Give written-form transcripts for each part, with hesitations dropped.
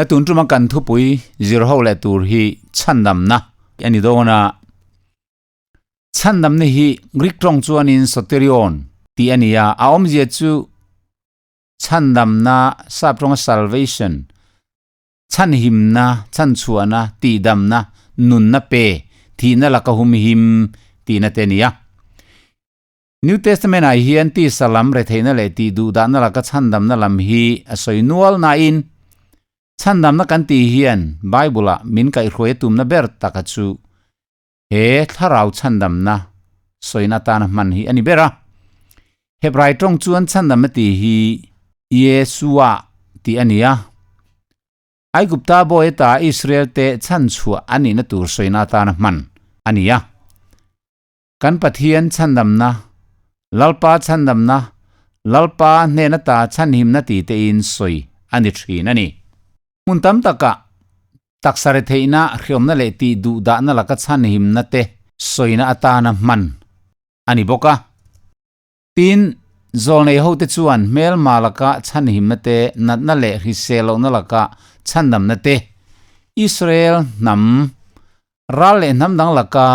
Na tun tuma kan thupui zir ho leh tur hi chhandamna a ni dawn a. Chhandamna hi Greek tawng chuanin soterion tih a ni a, a awmzia chu chhandamna, sap tawnga salvation, chhanhimna, chhanchhuahna, tihdamna, nunna pe, thihna laka humhim tihna te a ni a. New Testament ah hian tisa lam retheihna leh tih duhdahna laka chhandamna lam hi a sawi nual nain, chhandamna kan tih hian Bible ah min kaihhruai a tumna ber taka chu he thlarau chhandamna sawina atana hman hi a ni ber a. Hebrai tawng chuan chhandamna tih hi Yeshua tih a ni a. Aigupta bawi ata Israel te chhanchhuah a nihna tur sawina atana hman a ni a. Kan Pathian chhandamna, Lalpa chhandamna, Lalpa hnena ta chhanhimna ti tein sawi a ni thin a ni. Hmun tam takah taksa retheihna, hriawmna leh tih duhdahna laka chhanhimna te sawina atana hman a ni bawk a. Tin, zawlnei hote chuan hmelma laka chhanhimna te, natna leh hrisel lohna laka chhandamna te, Israel hnam ral leh hnam dang laka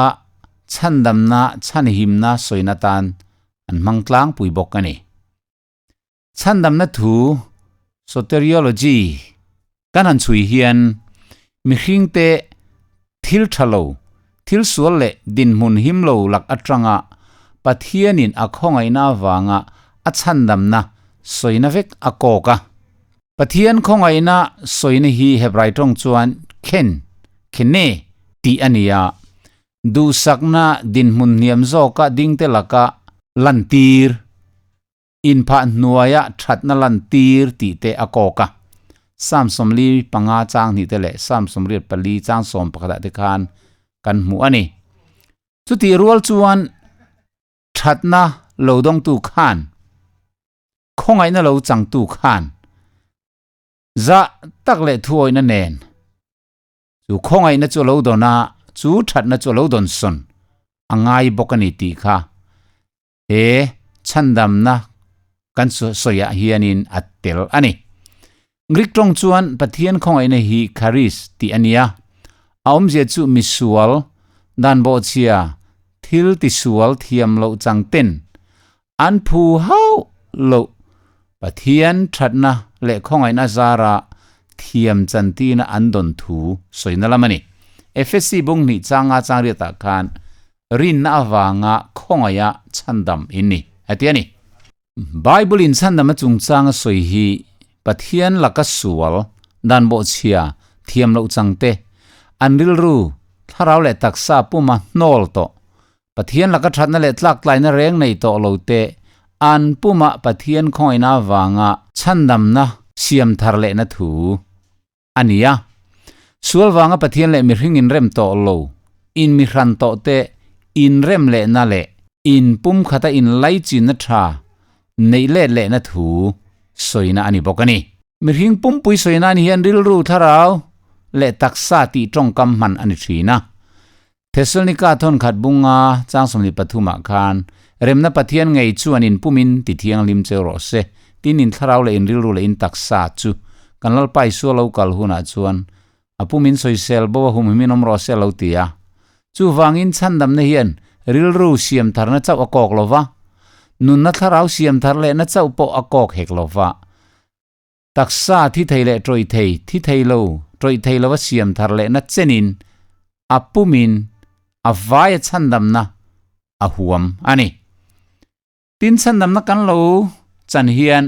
chhandamna chhanhimna sawina tan an hmang tlangpui bawk a ni. Chhandamna thu, soteriology, kan han chhui hian mihringte thil tha lo, thil sual leh dinhmun him lo lak atanga Pathianin a khawngaihna avanga a chhandamna sawina vek a kawk a. Pathian khawngaihna sawina hi Hebrai tawng chuan khen, khene, tih a ni a, duhsakna dinhmun hniam zawka dingte laka lantir, Inphah hnuaia thatna lantir tih te a kawk a. Psalm 45 chang hnih te leh Psalm 84 chang 11 ah te khan kan hmuh a ni. Chutih rual chuan thatna lo dawngtu khan, khawngaihna lo changtu khan zah tak leh thuawihna nen chu khawngaihna chu a lo dawn a, chu thatna chu a lo dawn sawn a ngai bawk a ni tih kha He chhandamna kan sawiah hianin a tel a ni. Greek tawng chuan Pathian khawngaihna hi charis tih a nia. A awmzia chu misual, dan bawhchhia, thil tisual thiam loh chang ten an phu hauh loh Pathian thatna leh khawngaihna zara thiam chantina an dawn thu sawina lam a ni. Efesi bung hnih changa changriatah khan Rinna avanga khawngaiha chhandam in ni, a ti a ni. Bible-in chhandamna chungchanga sawi hi Pathian laka sual, dan bawhchhia, thiam loh changte, an rilru, thlarau leh taksa puma hnawl tawh, Pathian laka thatna leh tlaktlaina reng nei tawh lo te, an puma Pathian khawngaihna avanga chhandamna siam thar lehna thu a ni a. Sual vanga Pathian leh mihring inrem tawh lo, inmihran tawh te inrem lehna leh inpumkhata inlaichinna tha neih let lehna thu sawina a ni bawk a ni. Mihring pumpui sawi nan hian rilru thlarau leh taksa tih tawngkam hman a ni thin a. Thessalonika thawnkhat bunga chang 23 ah khan remna Pathian ngei chuan in pumin ti thianghlim cheu rawh se, tin in thlarau leh in rilru leh in taksa chu kan Lalpa Isua lo kal hunah chuan a pumin sawisel bo a humhimin awm rawh se a lo ti a. Chuvangin chhandamna hian rilru siam tharna chauh a kawk lo va, nunna thlarau siam thar lehna chauh pawh a kawk hek lo va. Taksa thi thei leh tawih thei, thi thei lo, tawih thei lova siam thar lehna chenin a pumin a vaia chhandamna a huam a ni. Tin, chhandamna kan lo chan hian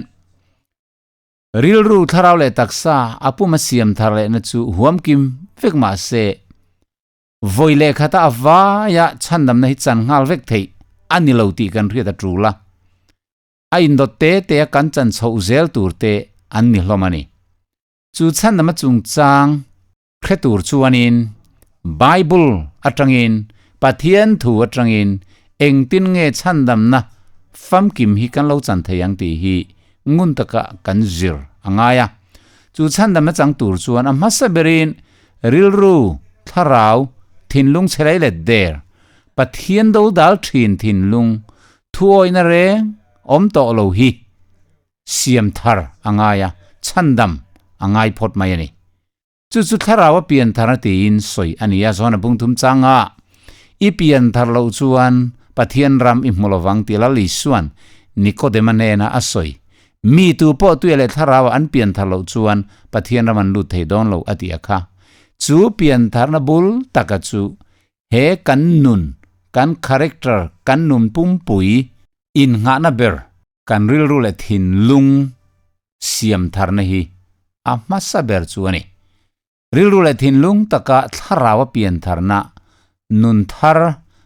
rilru, thlarau leh taksa a puma siam thar lehna chu huam kim vek mah se, vawi leh khata a vaia chhandamna hi chan nghal vek theih a ni lo tih kan hriat a tul a. A indawt te te a kan chan chhoh zel tur te an ni hlawm a ni. Chu chhandama chungchang hre tur chuanin Bible atangin, Pathian thu atangin engtin nge chhandamna famkim hi kan lo chan thei ang tih hi ngun taka kan zir a ngai a. Chu chhandamna chang tur chuan a hmasa berin rilru, thlarau, thinlung chhe lei let der, Pathian dodal thin thinlung, Thuawihna reng awm tawh lo hi siam thar a ngai a, chhandam a ngai phawt mai a ni. Chu chu thlarau a pian thar a tiin sawi a ni a, Johana bung thum changa i pian thar loh chuan Pathian ram i hmu lovang tih Lal Isua'n Nikodema hnena a sawi. Mi tu pawh tuia leh thlarauah an pian thar loh chuan Pathian ram an lut thei dawn lo a ti a kha. Chu pian tharna bul taka chu he kan nun, kan character, kan nun pumpui innghahna ber Kan rilru leh thinlung siam tharna hi a hmasa ber chu a ni. Rilru leh thinlung taka thlarau a pian tharna, nun thar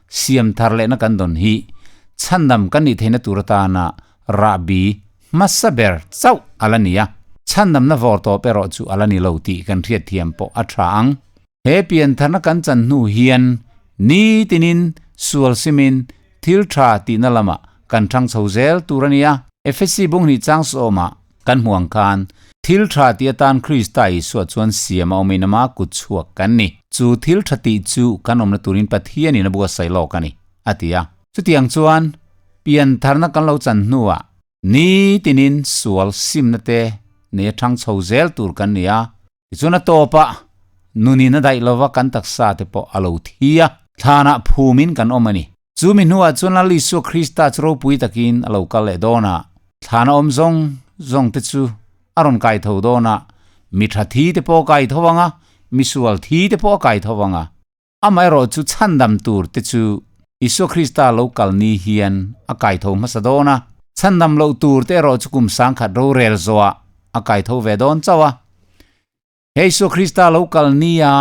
siam thar lehna kan dawn hi chhandam kan nih theihna tur atana rahbi hmasa ber chauh a la ni a. Chhandamna vawr tawp erawh chu a la ni lo tih kan hriatthiam pawh a tha ang. He pian tharna kan chan hnu hian nitinin sual simin thil tha tihna lamah kan thang chho zel tur a nia. Efesi bunghnih chang sawmah kan hmu ang khan thil tha tih atan Krista Isua chuan siam a awmin ama kut chhuak kan ni. Chu thil tha tih chu kan awmna turin Pathianin a buatsaih lawk a ni, a ti a. Chutiang chuan pian tharna kan lo chan hnuah nitinin sual simna te nei a thang chho zel tur kan ni a. Tichuan a tawpah nunin a daih lova kan taksa te pawh a lo thi a, thlanah phumin kan awm a ni. Chu mi hnuah chuan Lal Isua Krista chu ropui takin a lo kal leh dawn a, thlan a awm zawng zawng te chu a rawn kai tho dawn a, mi tha thi te pawh a kai tho ang a, mi sual thi te pawh a kai tho ang a. Amaherawh chu chhandam tur te chu Isua Krista lo kal ni hian a kai tho hmasa dawn a, chhandam loh tur te erawh chu kum sangkhat rorel zawhah a kai tho ve dawn chauh a. He Isua Krista lo kal nia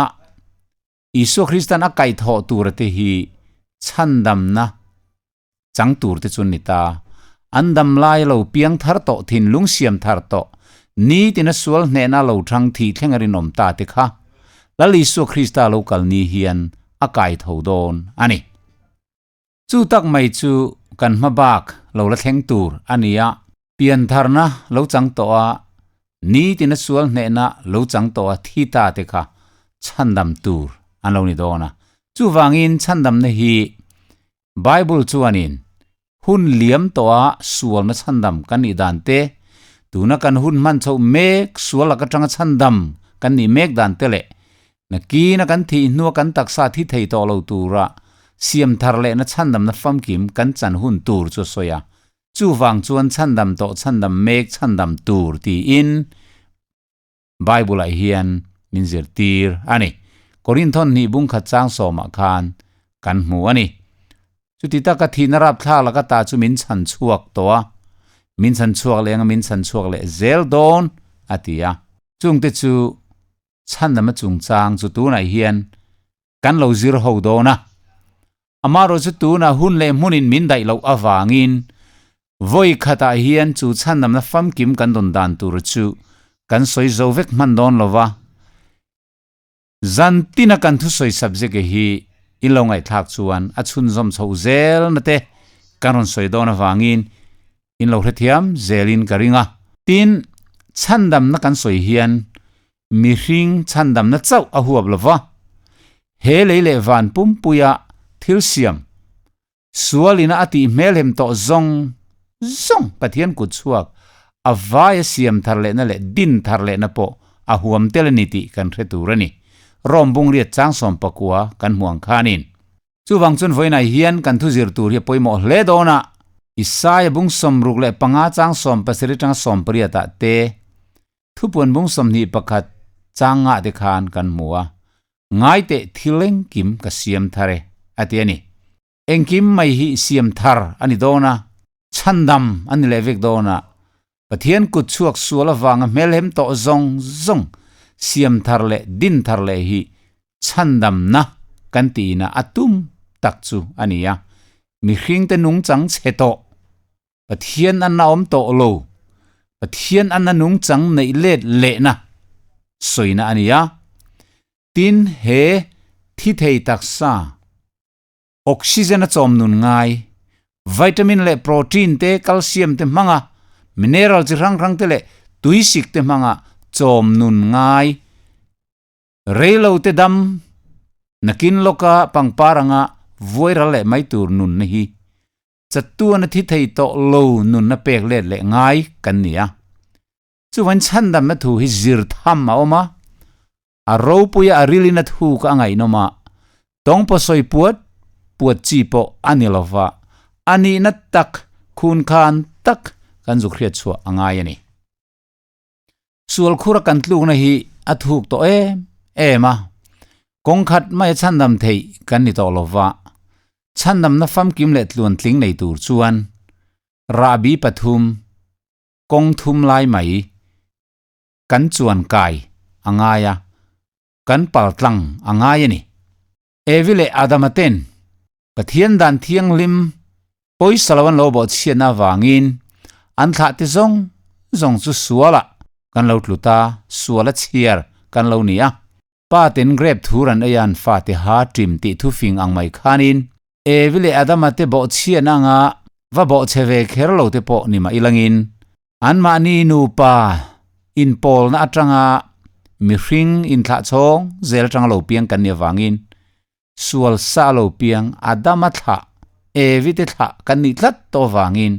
Isua Kristan a kai thawh tura te hi chhandamna chang tur te chu ni ta. An dam lai lo piang thar tawh thinlung siam thar tawh nitina sual hnehna lo thang thih thleng a rinawm ta te kha Lal Isua Krista lo kal ni hian a kai tho dawn a ni. Chu tak mai chu kan hma bak lo la thleng tur a ni a, piantharna lo chang tawh a, nitina sual hnehna lo chang tawh a thi ta te kha chhandam tur an lo ni dawn a. Chuvangin chhandamna hi Bible chuanin hun liam tawha sualna chhandam kan nih dan te, tuna kan hun hman chhoh mek sual lak atanga chhandam kan nih mek dan te leh nakina kan thih hnua kan taksa thi thei tawh lo tura siam thar lehna chhandamna famkim kan chan hun tur chu a sawi a. Chuvang chuan chhandam tawh chhandam mek chhandam tur tiin Bible-ah hian min zirtir a ni. Korinthon hnih bungkhat chang sawmah khan kan hmu a ni. Chuti taka thihna rapthlak laka ta chu min chhan chhuak tawh a, min chhan chhuak leh anga min chhan chhuak leh zel dawn a ti a. Chungte chu chhandama chungchang chu tunah hian kan lo zir ho dawn a. Amaherawhchu chu tunah hun leh hmunin min daih loh avangin vawi khatah hian chu chhandamna famkim kan dawn dan tur chu kan sawi zo vek hman dawn lo va. Zan tina kan thusawi subject hi in lo ngaihthlak chuan a chhunzawm chhoh zelna te kan rawn sawi dawn avangin in lo hrethiam zelin ka ring a. Tin, chhandamna kan sawi hian Mihring chhandamna chauh a huap lo va, he lei leh van pumpuia thil siam, sualina a tih hmelhem tawh zawng zawng Pathian kut chhuak a vaia siam thar lehna leh din thar lehna pawh a huam tel a ni tih kan hre tur a ni. Rom bungriat chang 19 kan hmu ang khanin. Chuvang chuan vawiinah hian kan thu zir tur hi a pawimawh hle dawn a, Isaia bung 65 chang 17 atanga 18 ah te, Thupuan bung 21 chang ngah te khan kan hmu a, Ngai teh thil engkim ka siam thar e, a ti a ni. Engkim mai hi siam thar a ni dawn a, chhandam a ni leh vek dawn a, Pathian kut chhuak sual avanga hmelhem tawh zawng zawng siam thar leh din thar leh hi chhandamna kan tihna a tum tak chu a ni a, mihringte nungchang chhe tawh Pathian an a awm tawh lo. Pathian an a nungchang neih let lehna sawina a ni a. Tin, he thi thei taksa, oxygen a chawm nun ngai, vitamin leh protein te, calcium te hmanga, mineral chi hrang hrang te leh tuisik te hmanga chawm nun ngai, Reilo te dam, nakin lawka pangpar anga vuai ral leh mai tur nunna hi chatuan a thi thei tawh lo nunna pek let leh ngai kan ni a. Chuvain chhandamna thu hi zir tham a awm a. A ropuia a rilin a thuk a ngaihnawm a, tawng pawh sawi puat puat chi pawh a ni lo va, a nihna tak khun khan tak kan zuk hriat chhuah a ngai a ni. Sual khura kan tlukna hi a thuk tawh em em a, kawng khat mai a chhandam theih kan ni tawh lo va, chhandamna famkim leh tluantling nei tur chuan rahbi pathum kawng thum lai mai kan chuan kai a ngai a, kan pal tlang a ngai a ni. Evi leh Adama ten Pathian dan thianghlim pawisa lo an lo bawhchhiatna avangin an thlah te zawng zawng chu sualah kan lo tlu ta, sual a chhiar kan lo ni a. Pa ten grape thur an ei a an fate ha ṭim tih thufing ang mai khanin Evi leh Adama te bawhchhiatna anga va bawhchhe ve kher lo te pawh ni mah ilangin Anmahni nupa inpawlna atanga mihring inthlah chhawng zel atanga lo piang kan nih avangin sual sa lo piang Adama thlah, Evi te thlah kan nih tlat tawh avangin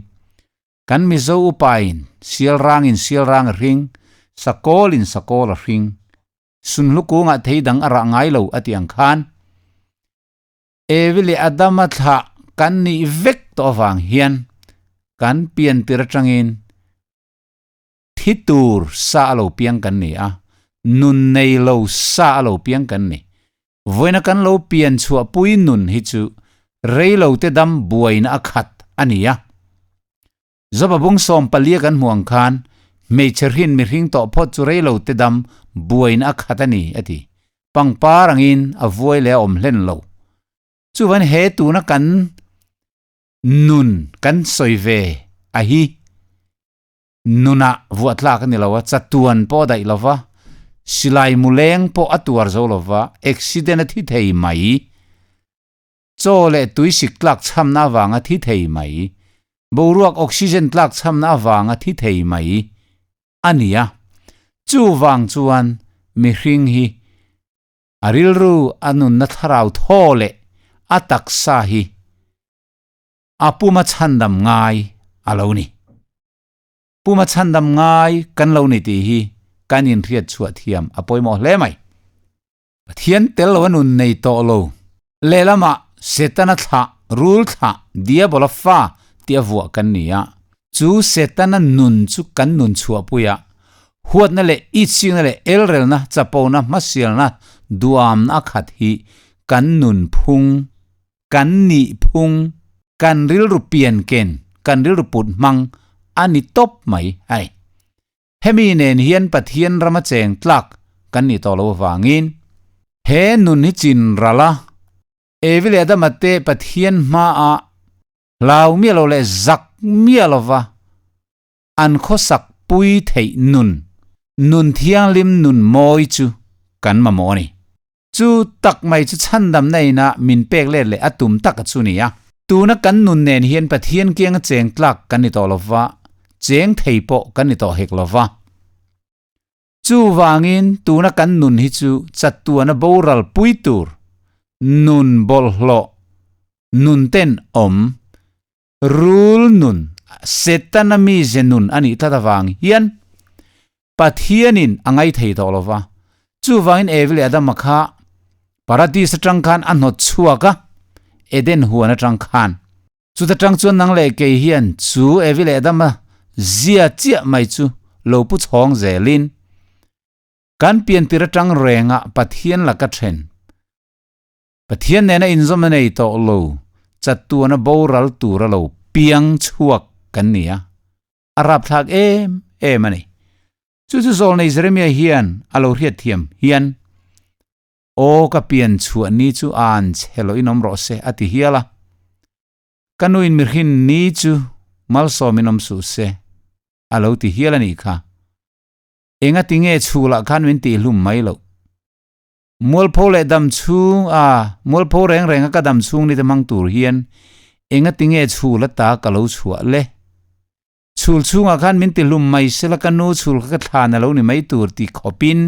kan Mizo upain sial rangin sial rang a hring, sakawlin sakawl a hring, sunhlu kungah thei dang a rah ngai lo a tih ang khan Evi leh Adama thlah kan nih vek tawh avang hian kan pian tir atangin thi tur sa a lo piang kan ni a, nun nei lo sa a lo piang kan ni. Vawiina kan lo pian chhuah pui nun hi chu rei lo te dam buaina a khat a ni a. Joba bung 14 kan hmuh ang khan hmeichhe hrin mihring tawh phawt chu rei lo te dam buaina a khat a ni, a ti. Pangpar angin a vuai leh a awm hlen lo. Chuvan he tuna kan nun kan sawi ve a hi nunah vuah tlak a ni lo a, chatuan pawh a daih lo va, silai muleng pawh a tuar zo lo va, accident a thi thei mai. Chaw leh tui sik tlak chhamna avanga thi thei mai, boruak oxygen tlak chhamna avanga thi thei mai a ni a. Chuvang chuan mihring hi a rilru a nunna thlarau thaw leh a taksa hi a puma chhandam ngai a lo ni. Puma chhandam ngai kan lo ni tih hi kan inhriat chhuah thiam a pawimawh hle mai. Pathian tel lo a nun nei tawh lo. Lehlamah Setana thlah, rul thlah, diabola fa tih a vuah kan ni a. Chu Setana nun chu kan nun chhuahpui a, huatna leh itsikna leh elrelna, chapona, hmasialna, duamna a khat hi kan nun phung, kan nih phung, kan rilru pianken, kan rilru put hmang a ni tawp mai a ni. Hemi nen hian Pathian rama cheng tlak kan nih tawh lo avangin he nun hi chin ral a, Evi leh Adama te Pathian hmaah hlau miah lo leh zak miah lova an khawsak pui theih nun, nun thianghlim nun mawi chu kan mamawh a ni. Chu tak mai chu chhandamna inah min pek let leh a tum tak a chu ni a. Tuna kan nun nen hian Pathian kianga cheng tlak kan ni tawh lo va, cheng thei pawh kan ni tawh hek lo va. Chuvangin tuna kan nun hi chu chatuana boral pui tur, nun bawlhhlawh, nun ten awm, rul nun, Setana mize nun a nih tlat avang hian Pathianin a ngaithei tawh lo va. Chuvangin Evi leh Adama kha Paradis atang khan a hnawt chhuak a, Eden huan atang khan. Chuta tang chuan nang leh kei hian chu Evi leh Adama zia chiah mai chu lo pu chhawng zelin kan piantir atang renga Pathian laka then Pathian nena inzawmna nei tawh lo chatuana boral tura lo piang chhuak kan ni a, a rapthlak em em a ni. Chu chu Zawlnei Jeremia hian a lo hriat thiam hian, Aw ka pian chhuah ni chu an chhe loh in awm rawh se a ti hial a. Ka nuin mihrin ni chu malsawm in awm suh se a lo ti hial a nih kha. Engati nge chhulah khan min tihhlum mai loh? Mualpho leh dam chhung a, mualpho reng reng a ka dam chhung ni te hmang tur hian engati nge chhul ata ka lo chhuah le? Chhul chhungah khan min ti hlum mai sela ka nu chhul kha ka thlan a lo ni mai tur ti khawpin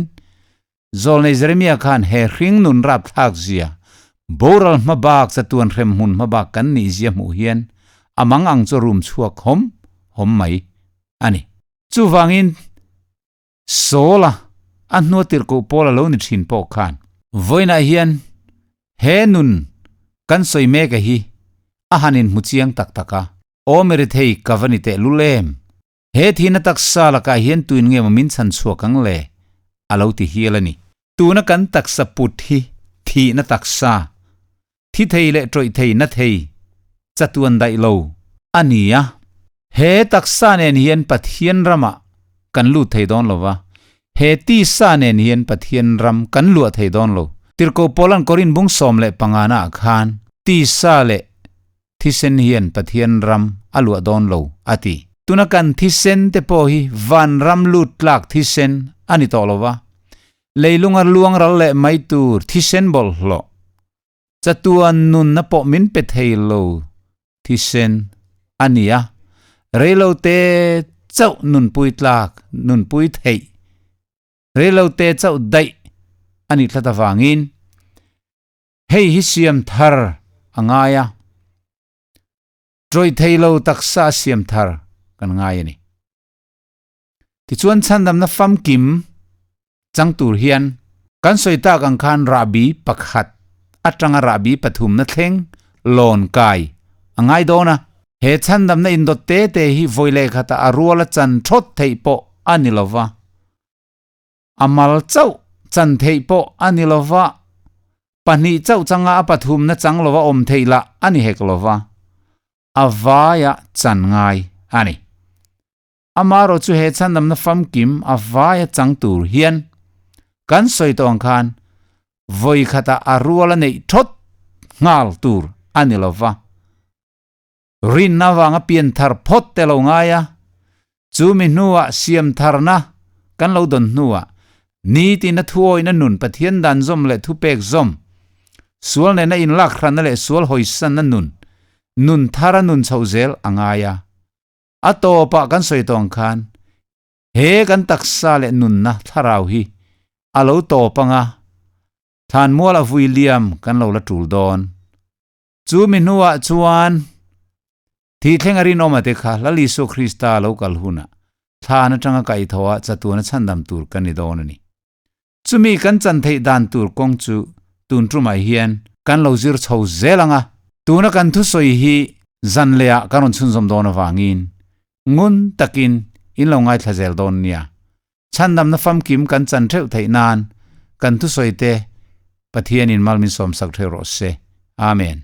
Zawlnei Jeremia khan he hring nun rapthlak zia, boral hma bak chatuan hrem hmun hma bak kan nih zia hmuh hian a mang ang chu a rum chhuak hawm hawm mai a ni. Chuvangin Saul-a. a hnua tirhkoh pawl a lo ni thin pawh khan. Vawiinah hian he nun kan sawi mek a hi a han inhmu chiang tak tak a, Aw Merithei ka va ni teh lul em? He thihna taksa lakah hian tuin nge maw min chhan chhuak ang le? A lo ti hial a ni. Tuna kan taksa put hi thihna taksa, thi thei leh tawih thei na thei, chatuan daih lo a ni a. He taksa nen hian Pathian ramah kan lut thei dawn lo va, he tisa nen hian Pathian ram kan luah thei dawn lo. Tirhkoh Paula'n Korin bung 15 ah khan tisa leh Thisen hian Pathian ram a luah dawn lo, a ti. Tuna kan thisen te pawh hi van ram lut tlak thisen a ni tawh lo va, leilunga luang ral leh mai tur thisen bawlhhlawh, chatuan nunna pawh min pe thei lo thisen a ni a, reilote chauh nunpui tlak, nunpui theih, reilote chauh daih a nih tlat avangin, Hei hi siam thar a ngai a, tawih thei lo taksa a siam thar kan ngai a ni. Tichuan chhandamna famkim chang tur hian kan sawi tak ang khan rahbi pakhat atanga rahbi pathumna thleng lawn kai a ngai dawn a. He chhandamna indawt te te hi vawi leh khatah a ruala chan thawt theih pawh a ni lo va. A mal chauh chan theih pawh a ni lo va, pahnih chauh changa a pathumna chang lova awm theih lah a ni hek lo va, a vaia chan ngai a ni. Amaherawh chu he chhandamna famkim a vaia chang tur hian kan sawi tawh ang khan vawi khatah a rual a neih thawt nghal tur a ni lo va. Rinna vanga pianthar phawt te lo ngai a, chu mi hnuah siamtharna kan lo dawn hnuah nitina thuawina nun Pathian dan zawm leh thupek zawm, sual nena inlakhranna leh sual hawisanna nun, nun thara nun chhoh zel a ngai a. A tawpah kan sawi tawng khan he kan taksa leh nunna thlarau hi a lo tawp anga thlanmual a vui liam kan lo la tul dawn. Chu mi hnuah chuan thih thleng a rinawm a te kha Lal Isua Krista lo kal hunah thlan atanga kaihthawh ah chatuan a chhandam tur kan ni dawn a ni. Chumi kan chan theih dan tur kawng chu tun tumah hian kan lo zir chho zel ang a, tuna kan thusawi hi zan leh ah kan rawn chhunzawm dawn avangin ngun takin in lo ngaithla zel dawn nia. Chhandamna famkim kan chan theuh theih nan kan thusawi te Pathianin mal min sawmsak theuh rawh se. Amen.